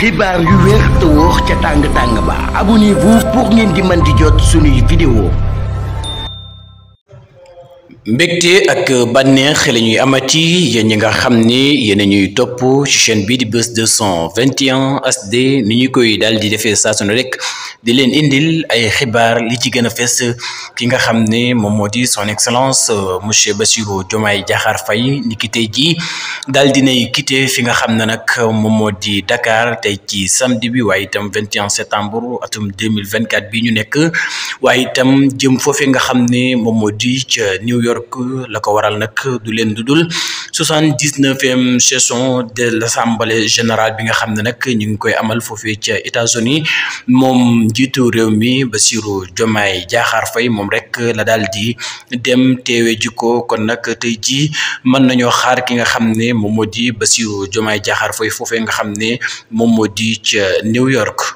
xibaar yu wér te wóor ca tàng ba abonnez-vous pour ngeen di mën di jot suñuy vidéo. mbégte ak bànneex la ñuy amati yéen ñi nga xam ni yéen a ñuy topp ci chaîne bi di Buzz 221 HD ni ñu koy daal di defee saa su ne rek di leen indil ay xibaar li ci gën a fes ki nga xam ne moom moo di son excellence monsieur Bassirou Diomaye Diakhar Faye ni ki tey jii daal dinay quitté fi nga xam ne nag moom moo di Dakar tey ci samedi bi waaye itam 21 septembre atum 2024 bi ñu nekk waaye itam jëm foofee nga xam ne moom moo di ca New York la ko waral nag du leen dudul 79e session de l'Assemblée générale bi nga xam ne nag ñu ngi koy amal foofee ca États-Unis moom njiitu réew mi Bassirou Diomaye Diakhar Faye moom rek la daal di dem teewe jikko kon nag tey jii mën nañoo xaar ki nga xam ne moom moo di Bassirou Diomaye Diakhar Faye foofee nga xam ne moom moo di ca New York.